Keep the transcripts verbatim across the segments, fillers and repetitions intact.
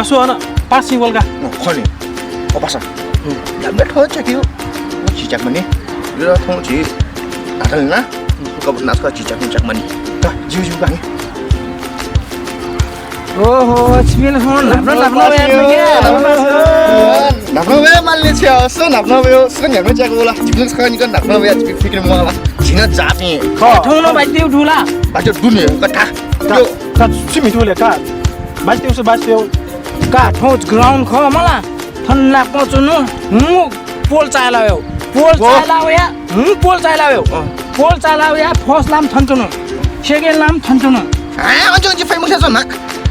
असो अन पास सिं वल का। अँ, खः नि। ओ पासा। न्ह्याम्ह थ्व च्याक्यु। ओ झी च्याक्यु नि। यो थौं झी हातल ना। कब नाच का झी च्याक्यु च्याक्यु मनि। का, ज्यू ज्यू का नि। ओहो, छिपिं ला फोन न्हापा न्हापा वया। न्हापा वया मालले छ्या, असो न्हापा वया, असो न्ह्याम्ह च्याक्यु वल। झीपिं खः नि का न्हापा वया, झीपिं फिक्र मवला। झी नं जात नि। खः। थौं नं बाज्यू दु ला? बाज्यू दु नि, का था। का, यो। का, छु म्हितु ले का। बाज्यू सु बाज्यू। का, थौं ground खः मला। थन नाप च्वनु, हुँ, पोल चाय् लावेउ। पोल पोल? चाय् लावेया, हुँ, पोल चाय् लावेउ। अँ। पोल चाय् लावेया, first लाम थन च्वनु। Second लाम थन च्वनु। ए, अझ, अझ फै मुसे च्वना।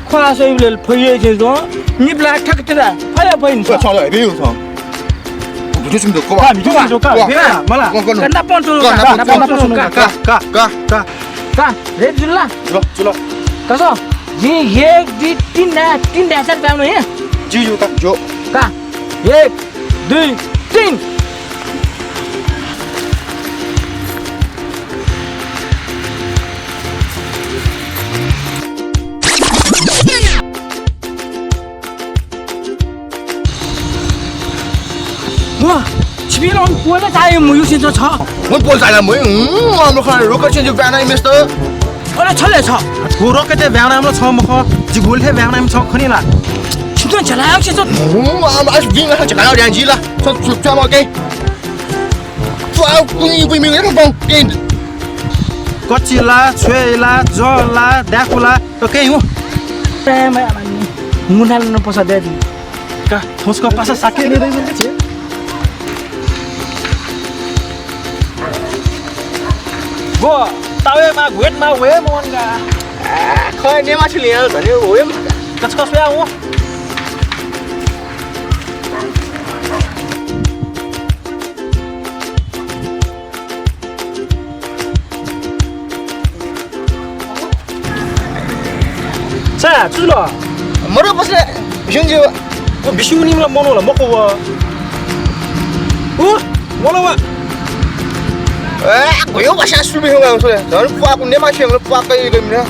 ख्वाः सइबलय् फैया छेँ च्वं। निपला ठक तिरा, फया फैन। ओ, छ ल, हेबे यु छ। भिडियो सिम दो, कोबा। का, भिडियो सिम दो, का, कोबा। भिडियो, मला। कोबा, कोबा। का, नाप च्वनु, का, का, नाप च्वनु, का, का, का। का, रेडी जुल ला? चलो, चलो। कसो? जिं एक, दुई, तीन दा, तीन दा सर पाउनु हे? जी, जो, का, जो। का। एक, दुई, तीन। व, छिपिं ला अन पोल चाय् मुयु सिं च्वं छ। व पोल चाय् मुयु, हुँ, अम्ल खना rocket change ब्याना इमेज त। अले छ ले छ। व rocket ब्याना अम्ल छ मखु, जि गोल हे ब्याना इमेज छ खनी ला। छिपिं झलायु सिं च्वं। हुँ, अम, अस दिन ला झलायु ड्यान जि ला। छ, छ, छ, म के। वा, कुनी, कुनी, कुनी, कुनी, कुनी। कच्ची ला, छ्वे ला, जः ला, डाकु ला, OK हुँ। ए, मैं, मैं, मुनाल न पोसा दे दी। का, थोसको पासा साके दे दे दे। गो, तावे मा, गुएट मा, वे मोन गा। आ, खै नेमा छु लिया, धने वे मा। कच कच पे आऊ। सा, छु जुल? मरु बसले बिस्युं ज्यू। ओ, बिस्युं निम्ह ला मनू ला मखु व। उ, वल व। ए, गयो बस्या सुबि हुँ गाउँ सुले। झन् प्वाकु नेमा छेँ, प्वाकै गमिना।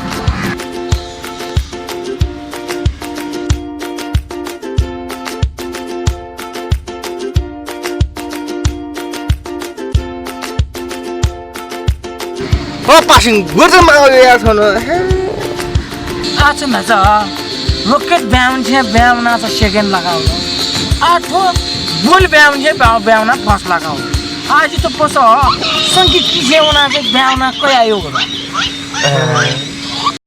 ओ पासिङ गोत्र मागल यार थन। आछ म्हाचा rocket ब्याउन छे ब्याउना छ second लगाउ। आ थो गोल ब्याउन छे ब्याउ ब्याउना first लगाउ। आज त पस संगीत किसे वना के ब्याउना कया यो गबा।